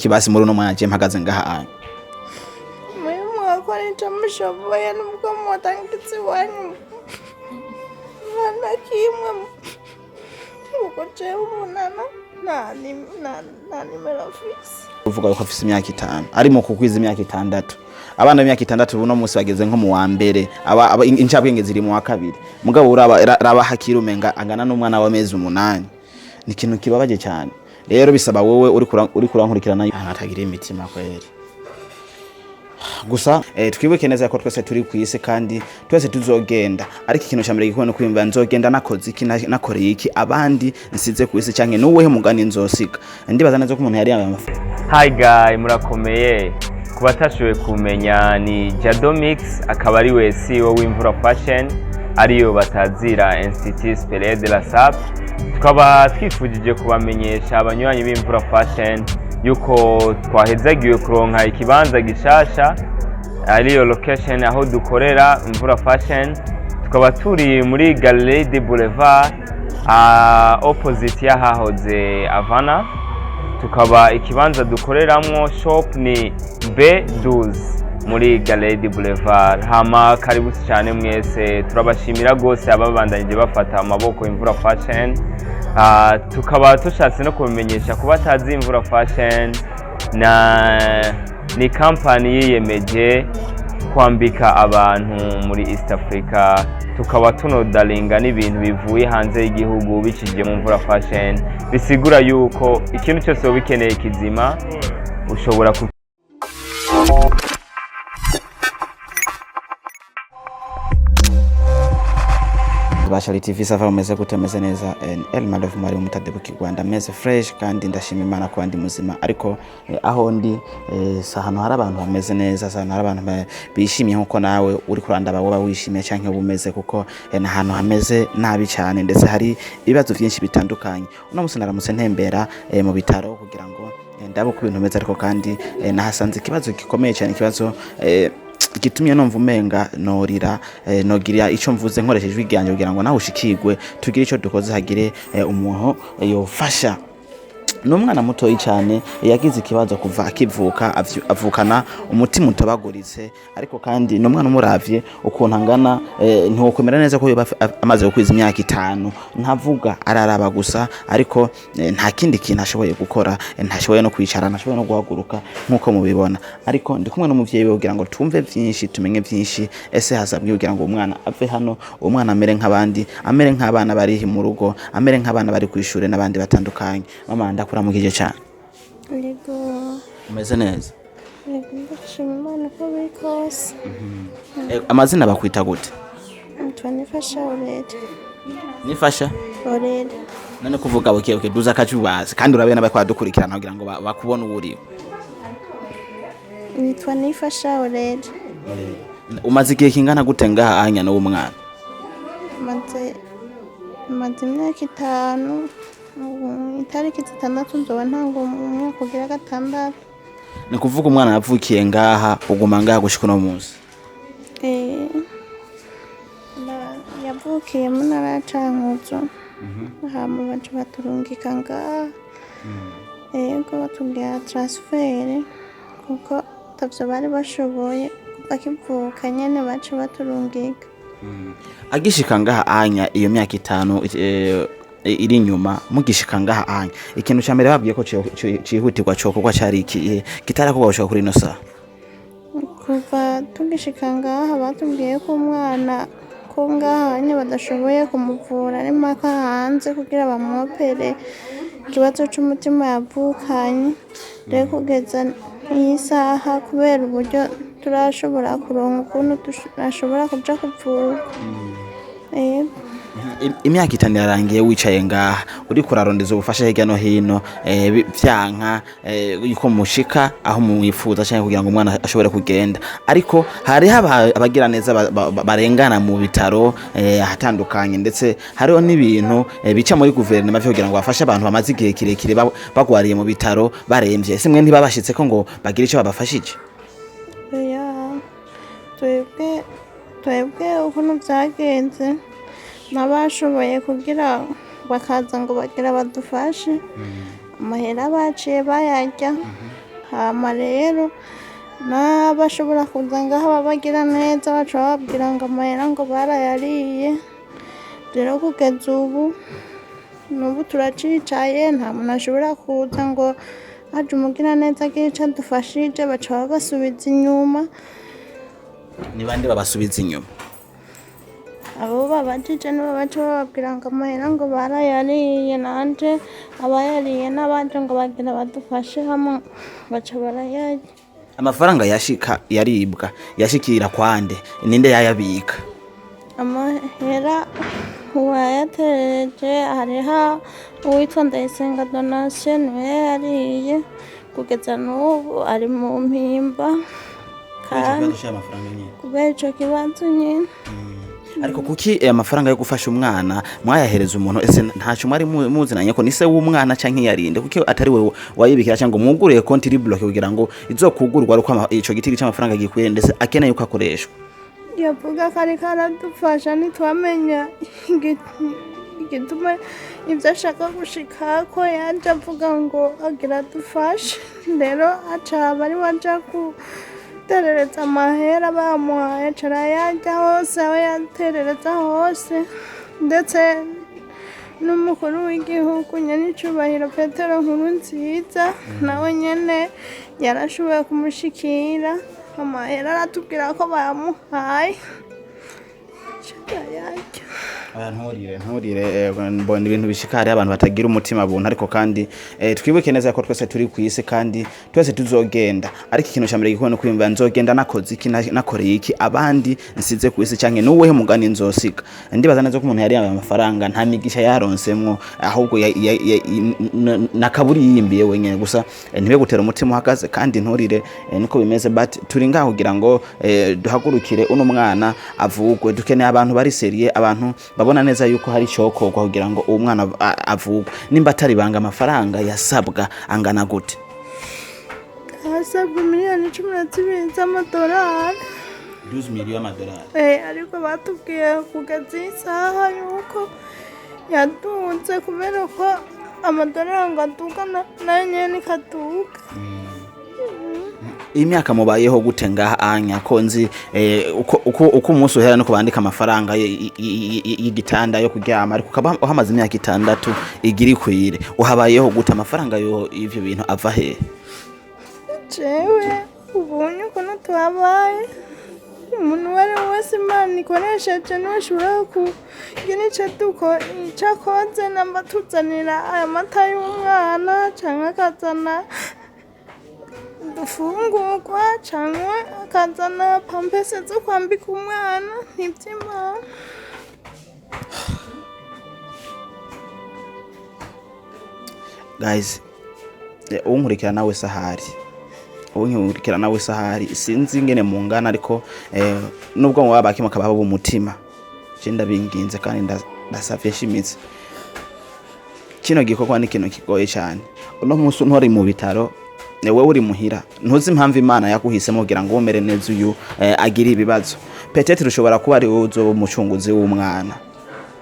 Kibasi muri uno mwanya je mpagaze ngaha anya. Mwe mwakora ico mushoboye, nubwo mwotangiza iwanyu nta kimwe, kuko jewe umunana nta nimero mfise. Uvuga yuko afise imyaka 5, ari mu kukwiza imyaka 6. Abana b'imyaka 6 buno munsi bageze nko mu wa mbere, aba incabwenge ziri mu wa kabiri. Mugabo uraba raba hakiri umenga angana n'umwana w'amezi 8. Ni ikintu kibabaje cyane. Rero bisaba wowe uri kurankurikirana atagira imitima kweri. Gusa twibuke neza ko twese turi ku isi kandi twese tuzogenda, ariko ikintu ca mbere gikwiye no kwiyumvira, nzogenda nakoze iki, nakoreye iki abandi nsize ku isi, canke nuwehe mugani nzosiga. Ndibaza neza ko umuntu yari yambaye amafaranga. Hi guy, murakomeye. Ku batashoboye kumenya ni Jado Mix, akaba ari we CEO w'Imvura Fashion, ariyo batazira Institut Supérieur de la SAP. Tukaba twifujije kubamenyesha abanywanyi b'Imvura Fashion yuko twahezagiwe kuronka ikibanza gishasha, ariyo location aho dukorera Imvura Fashion. Tukaba turi muri Galerie de Boulevard, opposite y'ahahoze Havana. Tukaba ikibanza dukoreramwo shop ni B12 muri Galerie de Boulevard. Hama karibu cyane mwese, turabashimira gose ababandanyije bafata amaboko Imvura Fashion. Tukaba tushatse no kubimenyesha kuba atazi Imvura Fashion na ni company yiyemeje kwambika abantu muri East Africa. Tukaba tunodaringa n'ibintu bivuye hanze y'igihugu bicije mu Mvura Fashion, bisigura yuko ikintu cyose woba ukeneye kizima ushobora ku Bashali TV, ça va, umeze gute? Meze neza. El Malove mwari umutadebuki Rwanda, meze fresh kandi ndashima Imana ko ndi muzima. Ariko aho ndi si ahantu hari abantu bameze neza, si ahantu hari abantu bishimye nkuko nawe uri kurandaba woba wishimye canke bumeze, kuko ni ahantu hameze nabi cyane, ndetse hari ibibazo byinshi bitandukanye. Uno munsi naramutse ntembera mu bitaro kugira ngo ndabe uko ibintu bimeze, ariko kandi nahasanze ikibazo gikomeye cyane, ikibazo gitumye numva umenga norira, nogira ico mvuze nkoresheje ijwi ryanje kugira ngo nawe ushikirwe, tugire ico dukoze, hagire umuntu yofasha. Ni umwana mutoyi cyane, yagize ikibazo kuva akivuka, avukana umutima utabaguritse. Ariko kandi ni umwana umuravye ukuntu angana, ntiwokwemera neza ko yoba amaze gukwiza imyaka 5. Ntavuga, araraba gusa, ariko nta kindi kintu ashoboye gukora, ntashoboye no kwicara, ntashoboye no guhaguruka nk'uko mubibona. Ariko ndi kumwe n'umuvyeyi we kugira ngo twumve vyinshi, tumenye vyinshi. Ese hasabwe kugira ngo umwana ave hano, uwo mwana amere nk'abandi, amere nk'abana bari mu rugo, amere nk'abana bari kw'ishure n'abandi batandukanye. Mama, ndakuramukije cyane. Yego. Umeze neza? Yego, ndashima Imana uko biri kose. Amazina bakwita gute? Nitwa Nifasha Orere. Nifasha? Orere. None kuvuga buke buke, duza akacubaza kandi urabe n'abariko baradukurikirana kugira ngo bakubone uwo uriwe. Nitwa Nifasha Orere. Umaze igihe kingana gute ngaha anya n'uwo mwana? Maze imyaka 5, ubu itariki 6 nzoba ntanga umwaka ugira 6. Ni kuvuga umwana yavukiye ngaha, uguma ngaha gushika uno munsi? Yavukiye mu ntara ya Cankuzo, hama baca baturungika ngaha. Yego, batubwira transfert kuko atavyo bari bashoboye. Kuva akivuka nyene baca baturungika. Agishika ngaha anya iyo myaka 5 iri inyuma, mugishika ngaha anya, ikintu ca mbere babwiye ko cihutirwa cokorwa cari ikihe kitarakorwa gushika kuri ino saha? Kuva tugishika ngaha batubwiye ko umwana ko ngaha nyene badashoboye kumuvura, ari mpaka hanze kugira bamwopere ikibazo c'umutima yavukanye. Rero kugeza iyi saha, kubera uburyo turashobora kuronka ukuntu ashobora kuja kuvurwa. Yego. Imyaka 5 irarangiye wicaye ngaha uriko urarondeza ubufasha hirya no hino, vyanka yuko mushika aho mwifuza canke kugira ngo umwana ashobore kugenda. Ariko hariho abagira neza barengana mu bitaro ahatandukanye, ndetse hariho n'ibintu bica muri guverinoma vyo kugira ngo bafashe abantu bamaze igihe kirekire bagwariye mu bitaro baremvye. Ese mwe ntibabashitseko ngo bagire ico babafashije? Oya, twebwe ukuntu vyagenze, n'abashoboye kugira bakaza ngo bagira badufashe, amahera baciye bayarya. Hama rero n'abashobora kuza ngaha babagira neza baca bababwira ngo amahera ngo barayariye. Rero kugeza ubu n'ubu turacicaye, nta muntu ashobora kuza ngo haje umugiraneza agire ico adufashije, baca babasubiza inyuma. Ni bande babasubiza inyuma? Abo babajije nibo baca bababwira ngo amahera ngo barayariye, nanje abayariye n'abanje ngo bagira badufashe hamwe baca barayarya. Amafaranga yashika yaribwa yashikira kwande? Ninde yayabika? Amahera uwayaterereje hariho uwitwa Ndayisenga Donatien, niwe yayariye, kugeza n'ubu ari mu mpimba kandi kubera ico kibazo nyene. Ariko kuki amafaranga yo gufasha umwana mwayahereza umuntu ese ntacyo mwari muzinanye ko ni se w'umwana canke yarinde? Kuki atari we wayibikira cyangwa mwuguriye konti iri bloqué kugira ngo izokugurwa ari uko ico gitiri c'amafaranga gikwiye, ndetse akeneye uko akoreshwa? Yavuga ko ariko aradufasha, ntitwamenya igituma ibyo ashaka gushikako. Yaje avuga ngo agira adufashe, rero aca aba ari we aja guterereza amahera bamuhaye, aca arayarya hose aho yaterereza hose. Ndetse n'umukuru w'igihugu nyenicubahiro Petero Nkurunziza nawe nyene yarashoboye kumushikira amahera, aratubwira ko bayamuhaye, aca arayarya. Oya, nturire, nturire. Mbona ibintu bishika hariho abantu batagira umutima buntu, ariko kandi twibuke neza ko twese turi ku isi kandi twese tuzogenda. Ariko ikintu ca mbere gikwiye no kwiyumvira: nzogenda nakoze iki, nakoreye iki abandi nsize ku isi, canke nuwuhe mugani nzosiga? Ndibaza neza ko umuntu yari yambaye amafaranga nta migisha yaronsemwo, ahubwo nakaburi yiyimbiye wenyene gusa. Ntibe gutera umutima uhagaze kandi nturire. Niko bimeze, but turi ngaho kugira ngo duhagurukire uno mwana avugwe. Dukeneye abantu bari sérieux, abantu babona neza yuko hari icokorwa kugira ngo uwo mwana avugwe. Nimba atari banga, amafaranga yasabwa angana gute? Hasabwa miliyoni 12 z'amadolari. 12 miliyoni y'amadolari. Ariko batubwiye kugeza iyi saha yuko yaduze, kubera ko amadolari ngo aduga nayo nyene ikaduga. Iyi myaka mubayeho gute ngaha anya, ko nzi uko umunsi uhera nuko bandika amafaranga y'igitanda yo kuryama, ariko ukaba uhamaze imyaka 6 igira ikwire, uhabayeho gute? Amafaranga yo ivyo bintu ava hehe? Jewe ubonye ukuntu tuhabaye, umuntu uwo ari we wese Imana ikoresheje ntashobora kugira ico akoze, namba tuzanira aya mata y'umwana canke akazana udufungurwa canke akazana pampers zo kwambika umwana, n'ivy'Imana. Guys, unkurikira nawe sahari, unkurikira nawe sahari, sinzi ingene mungana, ariko nubwo mubaba bake mukaba umutima, je ndabinginze kandi ndasavye nshimitse. Kino gikorwa ni ikintu kigoye cyane. Uno munsi ntori mu bitaro, wewe uri muhira, ntuzi impamvu Imana yaguhisemo kugira ngo umere neza uyu agire ibibazo. Peut-être ushobora kuba ari wowe uzoba umucunguzi w'umwana,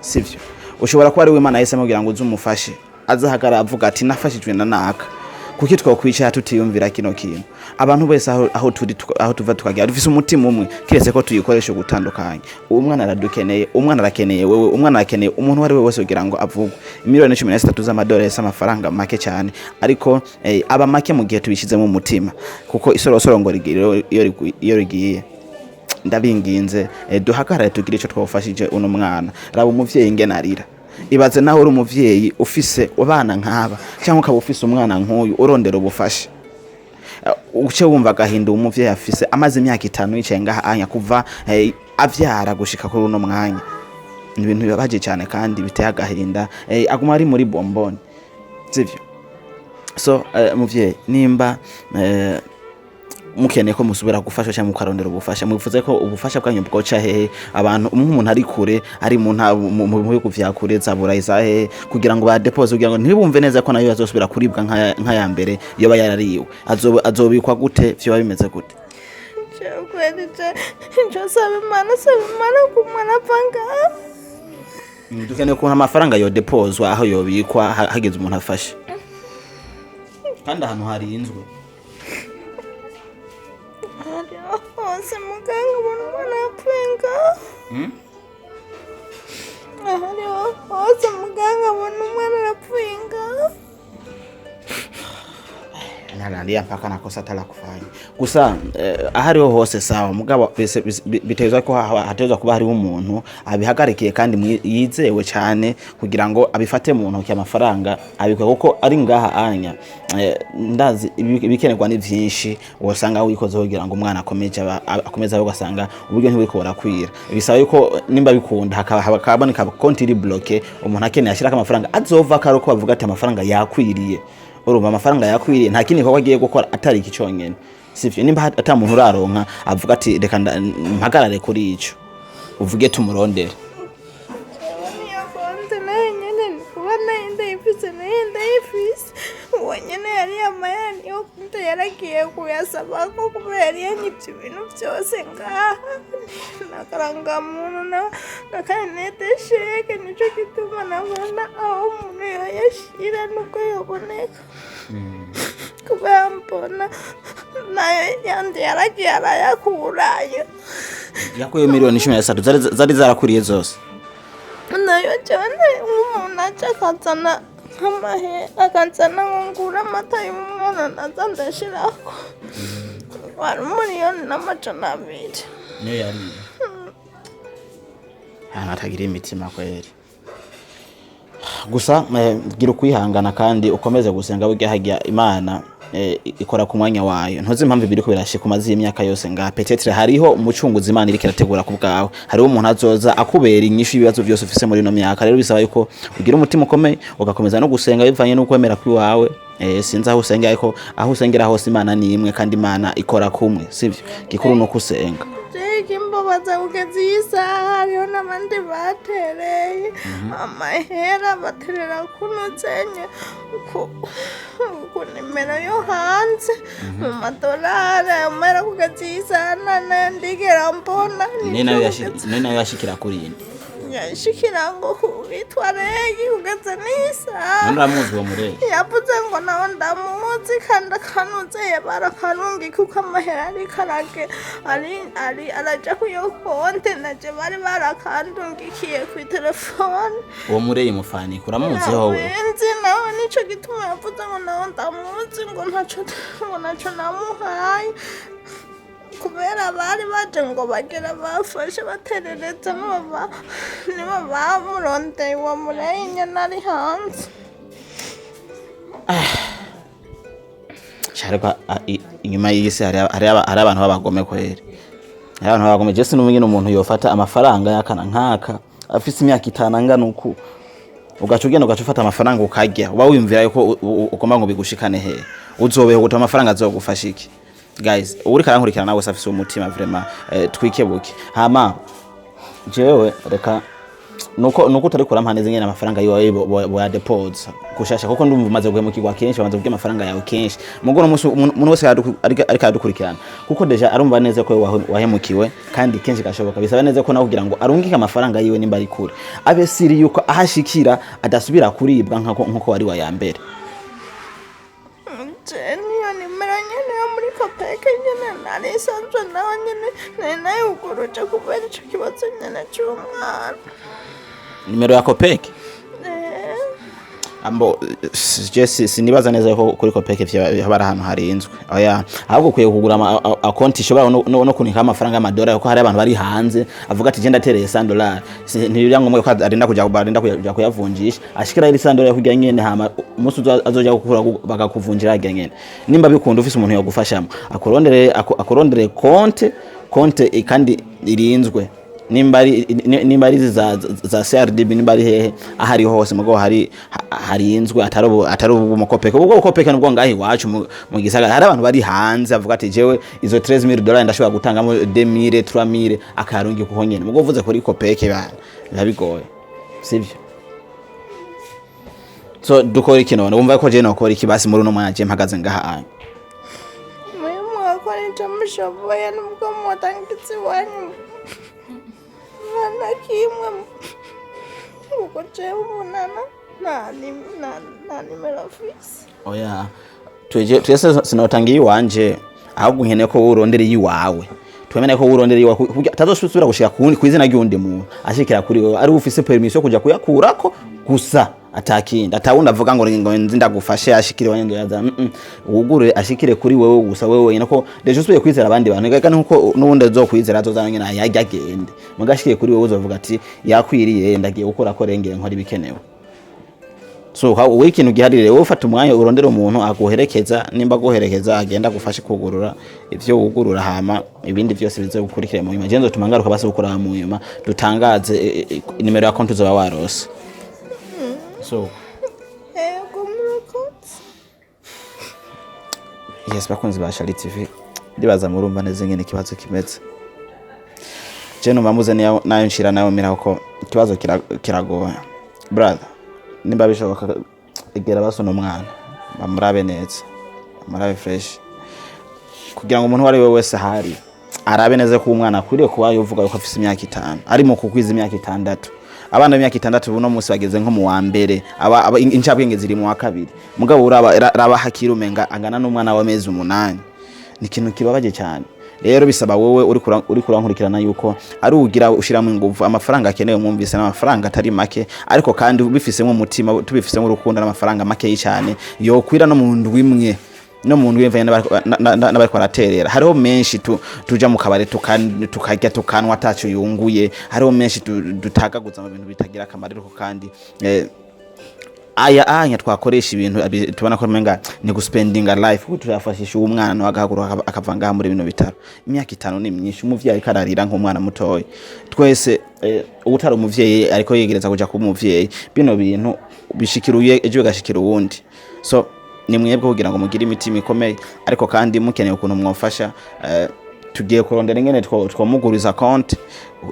sivyo? Ushobora kuba ari we Imana yahisemo kugira ngo uze umufashe, azahagarara avuga ati: "Nafashijwe na naka." Kuki twokwicara tutiyumvira kino kintu? Abantu bose aho turi, aho tuva tukagera, dufise umutima umwe, kiretse ko tuyikoresha gutandukanye. Uwo mwana aradukeneye, umwana arakeneye wewe, umwana arakeneye umuntu uwo ari we wese kugira ngo avugwe. Miliyoni 13 z'amadolari si amafaranga make cyane, ariko aba make mu gihe tubishizemo umutima, kuko isorosoro ngo rigira iyo rigiye. Ndabinginze, duhagarare tugire ico twofashije uno mwana. Raba umuvyeyi ingene arira. Ibaze nawe uri umuvyeyi ufise abana nk'aba, cyangwa ukaba ufise umwana nk'uyu urondera ubufasha. Uce wumva agahinda uwo muvyeyi afise, amaze imyaka 5 yicaye ngaha anya, kuva avyara gushika kuri uno mwanya. Ni ibintu bibabaje cyane kandi biteye agahinda. Aguma ari muri bomboni, sivyo? So muvyeyi, nimba mukeneye ko musubira gufasha cyangwa mukarondera ubufasha, mwifuze ko ubufasha bwanyu bwoca hehe? Abantu, nk'umuntu ari kure, ari mu bihugu vya kure, za Burayi, za hehe, kugira ngo badepose, kugira ngo ntibumve neza ko nayo azosubira kuribwa nk'aya mbere yoba yarariwe, azobikwa gute? Vyoba bimeze gute? Jewe kweli, je ico saba Imana, saba Imana ko umwana ava ngaha. Dukeneye ukuntu amafaranga yodepozwa, aho yobikwa hageze umuntu afashe, kandi ahantu harinzwe. Hariho hose muganga, ubona umwana yapfuye ngaha. Ahariho hose muganga, abona umwana arapfuye ngaha. Analia mpaka nakosa hata la kufanya. Gusa ahariho hose sawa, mugabo bitezwa ko hatezwa kuba hariho umuntu abihagarikiye kandi yizewe cyane kugira ngo abifate mu ntoki amafaranga abikwe, kuko ari ngaha anya ndazi ibikenerwa ni vyinshi, wosanga wikoze kugira ngo umwana akomeze akomeze abe, ugasanga uburyo ntiburiko burakwira. Bisaba yuko nimba bikunda hakaboneka konti iri bloquée, umuntu akeneye ashirako amafaranga azova kare uko bavuga ati amafaranga yakwiriye. Urumva amafaranga yakwiriye, nta kindi gikorwa agiye gukora atari iki cyonyine, sivyo? Nimba ata muntu uraronka avuga ati reka mpagarare kuri ico, uvuge tumurondere. Niyo konti nayo nyene ni kuba nayo ndayifise, nayo ndayifise. Uwo nyene yari yamaye niyo konti yaragiye kuyasaba ko kubera yari yanyivye ibintu vyose ngaha, nakarangamuntu na carnet de chèque. Nico gituma nabona aho umuntu yoyashira nubwo yoboneka, kubera mbona nayo yandi yaragiye arayakurayo. Yakuye miliyoni 13 zari zarakwiriye zose. Nayo cyane nk'umuntu aca akazana nk'amahe, akazana ngo ngure amata y'umwana, naza ndashirako, wari 1,200,000. Niyo yariye. Ahantu hatagira imitima kweri. Gusa gira ukwihangana kandi ukomeze gusenga. Burya harya Imana ikora ku mwanya wayo. Ntuzi impamvu ibiriko birashika umaze imyaka yose ngaha. Peut-être hariho umucunguzi Imana iriko irategura ku bwawe, hariho umuntu azoza akubera inyishu y'ibibazo byose ufise muri ino myaka. Rero bisaba yuko ugira umutima ukomeye, ugakomeza no gusenga bivanye n'ukwemera kw'iwawe. Sinzi aho usengera, ariko aho usengera hose Imana ni imwe kandi Imana ikora kumwe, sivyo? Gikuru ni uko usenga. Ikimbabaza kugeza iyi saha, hariho n'abandi batereye amahera, baterera kuno zenye ku nimero yo hanze mu madolari. Amahera kugeza iyi saha ntanandigera mbona. Ni nayo yashikira kuri iyi? Yashikira ngo witwa Regi kugeza n'iyi saha. None uramuzi uwo Muregi? Yavuze ngo nawe ndamuzi kandi akanuzeye barakarungi, kuko amahera ariko arage ari ari araja kuyo konte naje bari barakandungikiye ku telefone. Uwo Muregi mufanika uramuzi wowe? Nzi nawe, nico gituma yavuze ngo nawe ndamuzi, ngo ntaco, ngo naco namuhaye, kubera bari baje ngo bagera bafashe baterereza, nibo bamurondeye uwo Mureyi nyene ari hanze. Ariko inyuma y'isi hari abantu b'abagome kweri, hari abantu b'abagome. Je sinumva ingene umuntu yofata amafaranga y'akana nk'aka afise imyaka 5 angana uku, ugaca ugenda ugaca ufata amafaranga ukarya. Uba wiyumvira yuko ugomba ngo bigushikane hehe? Uzobeho gute? Amafaranga azogufasha iki? Guys, uriko arankurikirana nawe afise umutima, vraiment twikebuke. Hama jewe reka nuko utari kurampa neza ingene amafaranga yiwawe boyadepoza gushasha, kuko ndumva umaze guhemukirwa kenshi, bamaze kurya amafaranga yawe kenshi. Mugo no musi umuntu wese ariko aradukurikirana, kuko déjà arumva neza ko wahemukiwe kandi kenshi gashoboka, bisaba neza ko nawe kugira ngo arungike amafaranga yiwe nimba ari kure, abe sûr yuko ahashikira adasubira kuribwa nkuko wari wa mbere. Je niyo nimero nyene yo muri COPEC nyene nari isanzwe, naho nyene nari nayuguruje kubera ico kibazo nyene c'umwana. Nimero ya COPEC? Eh. Ambo je sinibaza neza ko kuri COPEC haba ari ahantu harinzwe. Oya, ahubwo ukwiye kugura akonti ishobora no kunika amafaranga y'amadolari, kuko hari abantu bari hanze avuga ati je ndatereye $100. Ntibiri ngombwa ko arinda kuja barinda kuja kuyavunjisha, ashikira iri $100 kugira nyene, hama umunsi azoja gukura bakakuvunjira harya nyene. Nimba bikunda ufise umuntu yogufashamo, akurondere konte kandi irinzwe, nimba ari izi za CRDB, nimba ari hehe, aho ariho hose, mugo hari harinzwe, atari ubu mukopeke. Ubwo bukopeke nubwo ngaho iwacu mu gisagara hari abantu bari hanze avuga ati jewe izo $13,000 ndashobora gutangamo 2000, 3000, akarungi kuko nyene. Mugo uvuze kuri COPEC bana biba bigoye, sivyo? So dukora iki none? Wumva ko je nokora iki basi muri uno mwanya je mpagaze ngaha anya? Mwe mwakora ico mushoboye, nubwo mwotangiza iwanyu nta kimwe, kuko jewe ubunana nta nimero mfise. Oya, twese sinotangiye iwanje. Ahubwo nkeneye ko wowe urondera iyiwawe, twemere ko wowe urondera iyiwawe kugira atazosubira gushika ku izina ry'uwundi muntu, ashikira kuri wewe ari ufise permission yo kuja kuyakurako gusa, atakindi, atawundi avuga ngo nzi ndagufashe ashikire wanjye yaza. Wugure ashikire kuri wewe gusa, wewe wenyine, ko déjà usubiye kwizera abandi bantu ega nkuko n'ubundi azokwizera azozana nyine ayajya agende. Mugashikiye kuri wewe uzovuga ati yakwiriye, ndagiye gukora ko rengere nkora ibikenewe. So wowe ikintu gihari rero, wowe ufata umwanya urondera umuntu aguherekeza, nimba aguherekeza agenda agufashe kugurura ivyo wugurura, hama ibindi vyose bize gukurikira mu nyuma. Je nzotuma ngaruka basi gukora mu nyuma, dutangaze nimero ya konti uzoba warose. So Yego, murakoze. Yes, bakunzi ba Shali TV, ndibaza murumva neza ingene ikibazo kimeze. Je numva mbuze nayo nshira nayo mira, ko ikibazo kiragoye. Brother, nimba bishoboka egera basi umwana bamurabe neza, bamurabe fresh, kugira ngo umuntu uwo ari we wese ahari arabe neza ko umwana akwiriye kuba yovuga yuko afise imyaka 5, ari mu kukwiza imyaka 6. Abana b'imyaka 6 buno munsi bageze nko mu wa mbere, aba incabwenge ziri mu wa kabiri, mugabo uraba raba hakiri umenga angana n'umwana w'amezi 8. Ni ikintu kibabaje cyane. Rero bisaba wowe uri kurankurikirana yuko ari ugira ushiramo ingufu. Amafaranga akenewe mwumvise n'amafaranga atari make, ariko kandi ubifisemo umutima, tubifisemo urukundo, n'amafaranga make cyane yokwira no mu ndwi imwe, no mu ndwi imwe n'abariko baraterera. Hariho menshi tuja mu kabari tukarya tukanwa ataco yunguye, hariho menshi dutagaguza mu bintu bitagira akamaro, ariko kandi aya anya twakoresha ibintu tubona ko menga ni guspendinga life, kuko turafashisha uwo mwana nawe agahaguruka akava ngaha muri bino bitaro. Imyaka 5 ni myinshi, umuvyeyi ariko ararira nk'umwana mutoya. Twese utari umuvyeyi ariko yegereza kuja kuba umuvyeyi, bino bintu bishikira uye ejo bigashikira uwundi. So ni mwebwe kugira ngo mugire imitima ikomeye, ariko kandi mukeneye ukuntu mwofasha, tugiye kurondera ingene twomuguriza konti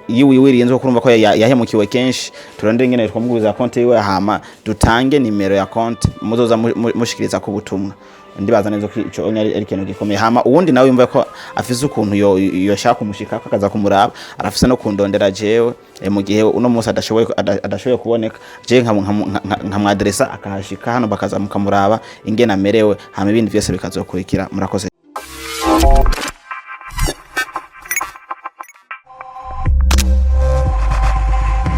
yiwe wirinze kurumva ko yahemukiwe kenshi. Turondere ingene twomuguriza konti yiwe, hama dutange nimero ya konti muzoza mushikiriza ku butumwa. Ndibaza neza ko ico ari ikintu gikomeye. Hama uwundi nawe yumva ko afise ukuntu yoshaka kumushikako akaza kumuraba, arafise no kundondera jewe, mu gihe uno munsi adashoboye kuboneka, jewe nkamwadresa akahashika hano, bakaza mukamuraba ingene amerewe, hama ibindi vyose bikazokurikira. Murakoze.